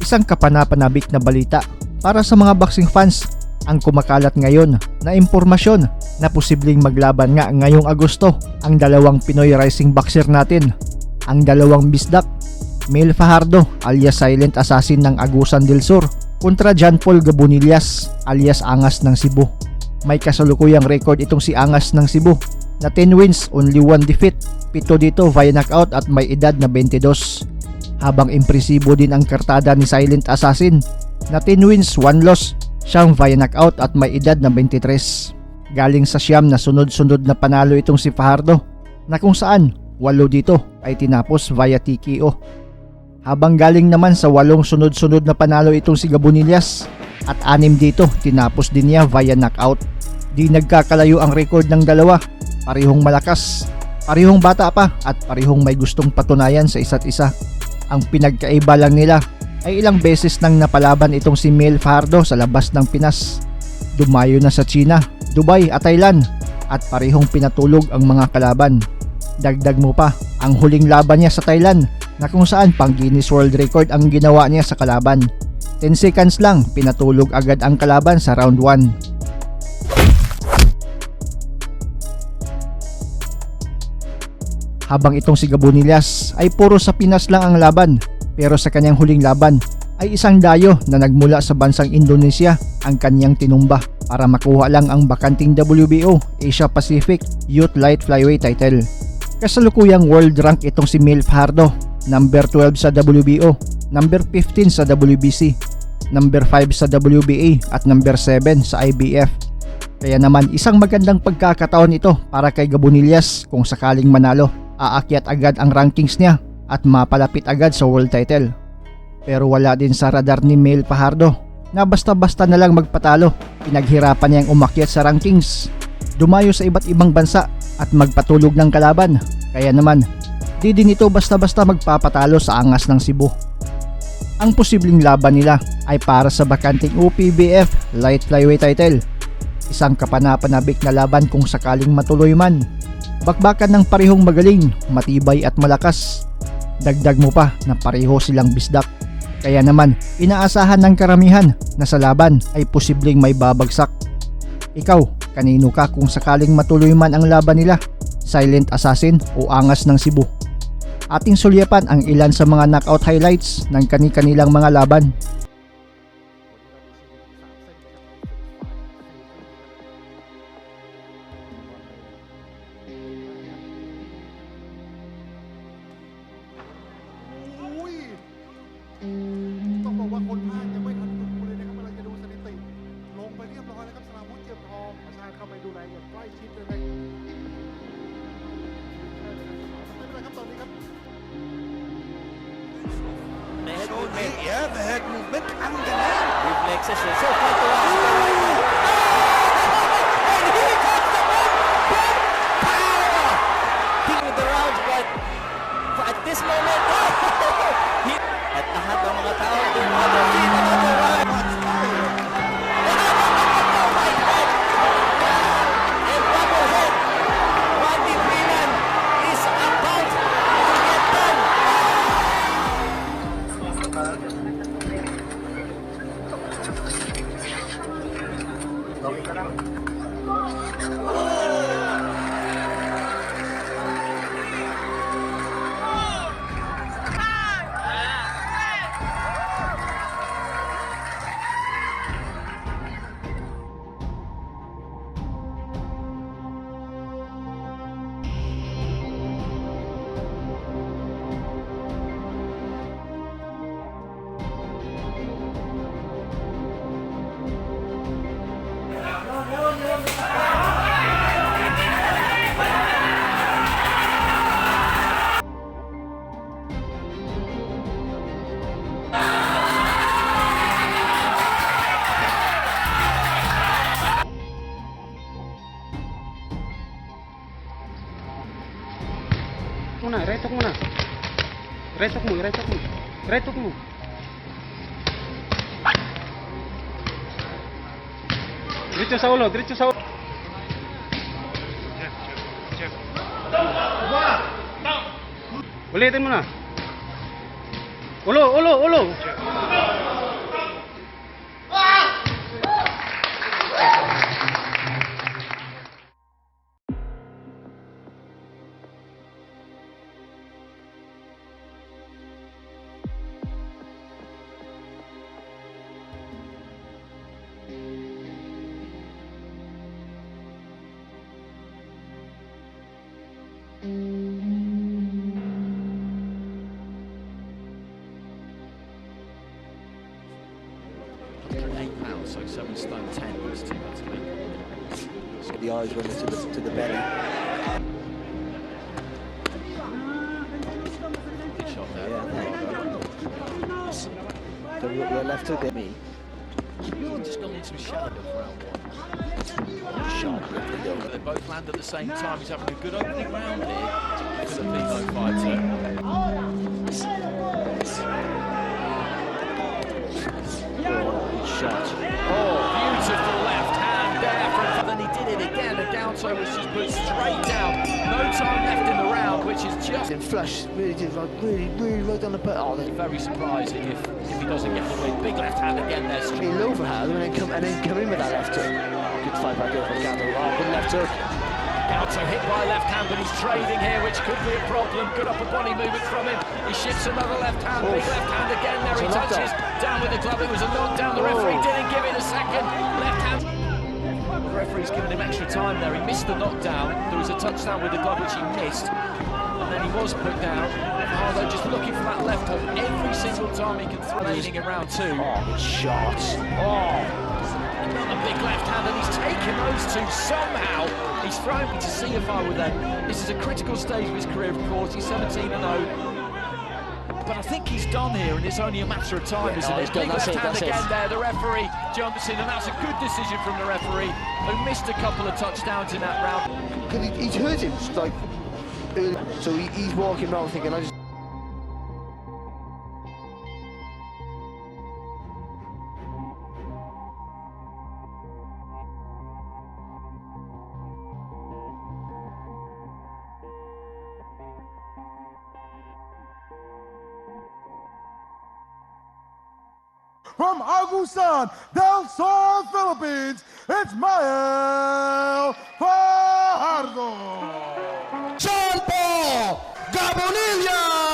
Isang kapanapanabik na balita para sa mga boxing fans ang kumakalat ngayon na impormasyon na posibleng maglaban nga ngayong Agosto ang dalawang Pinoy rising boxer natin, ang dalawang bisdak, Mel Fajardo alias Silent Assassin ng Agusan del Sur kontra John Paul Gabonillas alias Angas ng Cebu. May kasalukuyang record itong si Angas ng Cebu na 10 wins, only 1 defeat, 7 dito via knockout at may edad na 22. Habang impresibo din ang kartada ni Silent Assassin na 10 wins, 1 loss, 9 via knockout at may edad na 23. Galing sa 9 na sunod-sunod na panalo itong si Fajardo na kung saan 8 dito ay tinapos via TKO. Habang galing naman sa 8 sunod-sunod na panalo itong si Gabonillas at 6 dito tinapos din niya via knockout. Di nagkakalayo ang record ng dalawa, parehong malakas, parehong bata pa at parehong may gustong patunayan sa isa't isa. Ang pinagkaiba lang nila ay ilang beses nang napalaban itong si Mel Fajardo sa labas ng Pinas. Dumayo na sa China, Dubai at Thailand at parehong pinatulog ang mga kalaban. Dagdag mo pa ang huling laban niya sa Thailand na kung saan pang Guinness World Record ang ginawa niya sa kalaban. 10 seconds lang, pinatulog agad ang kalaban sa round 1. Habang itong si Gabonillas ay puro sa Pinas lang ang laban, pero sa kanyang huling laban ay isang dayo na nagmula sa bansang Indonesia ang kanyang tinumba para makuha lang ang bakanting WBO Asia Pacific Youth Light Flyweight title. Kasalukuyang world rank itong si Mel Fajardo, number 12 sa WBO, number 15 sa WBC, number 5 sa WBA at number 7 sa IBF. Kaya naman isang magandang pagkakataon ito para kay Gabonillas kung sakaling manalo. Aakyat agad ang rankings niya at mapalapit agad sa world title. Pero wala din sa radar ni Mel Fajardo na basta-basta na lang magpatalo. Pinaghirapan niyang umakyat sa rankings, dumayo sa iba't ibang bansa at magpatulog ng kalaban. Kaya naman, di din ito basta-basta magpapatalo sa Angas ng Cebu. Ang posibleng laban nila ay para sa bakanting OPBF Light Flyweight title. Isang kapanapanabik na laban kung sakaling matuloy man. Bakbakan ng parehong magaling, matibay at malakas. Dagdag mo pa na pareho silang bisdak. Kaya naman, inaasahan ng karamihan na sa laban ay posibleng may babagsak. Ikaw, kanino ka kung sakaling matuloy man ang laban nila? Silent Assassin o Angas ng Cebu? Ating sulyapan ang ilan sa mga knockout highlights ng kani-kanilang mga laban. อุ้ยต้องบอกว่าคนพากย์ยังไม่ทันดูเลยนะครับกำลังจะดูสถิติ ลงไปเรียบร้อยแล้วครับสราวุธเจียมทองประชาเข้าไปดูแลอย่างใกล้ชิดเลยนะไม่เป็นไรครับตอนนี้ครับ The head movement. Yeah, the head movement and the hand. Reflexes. Eh. So fun to watch. The right hand. And here comes the big, big power! King with the rounds, but at this moment, at lahat ng mga tao, they're on their feet, another round. Right hand. And double head. Randy Freeman is about to get done. Muna, retok muna. Retok mo, retok mo. Retok mo. Diretso sa ulo, diretso sa ulo. Ulitin mo na. Ulo, ulo, ulo. Also 7 stone 10, those two mentally. The eyes went to the belly. Good shot there. Yeah. The left hook at me. He's just gone into a shadow of round one. Sharp left hook. They both land at the same time. He's having a good opening round here, the Filipino fighter. Oh, good shot. Beautiful left hand there from. Then he did it again, and Gauto was just put straight down. No time left in the round, which is just And flush, really did like really, really right on the butt. Oh, then very surprising if he doesn't get the win. Big left hand again there. be low for Hal and then come in with that left hook. Good fight back here from Gauto. Oh, good left hook. Gauto hit by a left hand, but he's trading here, which could be a problem. Good upper body movement from him. He shifts another left hand, big Oof. Left hand again there. He It's a knockdown. Touches down with the glove. It was a knockdown. The referee Oh. didn't give it a second. Left hand. The referee's given him extra time there. He missed the knockdown. There was a touchdown with the glove, which he missed. And then he was put down. Fajardo just looking for that left hook every single time he can throw. Remaining in round two. Oh, good shot. Oh, Another big left hand, and he's taken those two somehow. He's thrown me to see if I were them. This is a critical stage of his career, of course. He's 17-0. But I think he's done here, and it's only a matter of time, Yeah, isn't no, it? he's done. Big That's left it, hand that's it. again there. The referee jumps in, and that's a good decision from the referee, who missed a couple of touchdowns in that round. Because he's hurt him like early. So he's walking around thinking, "I just." From Agusan del Sur, Philippines, it's Miel Fajardo. John Paul Gabonilla!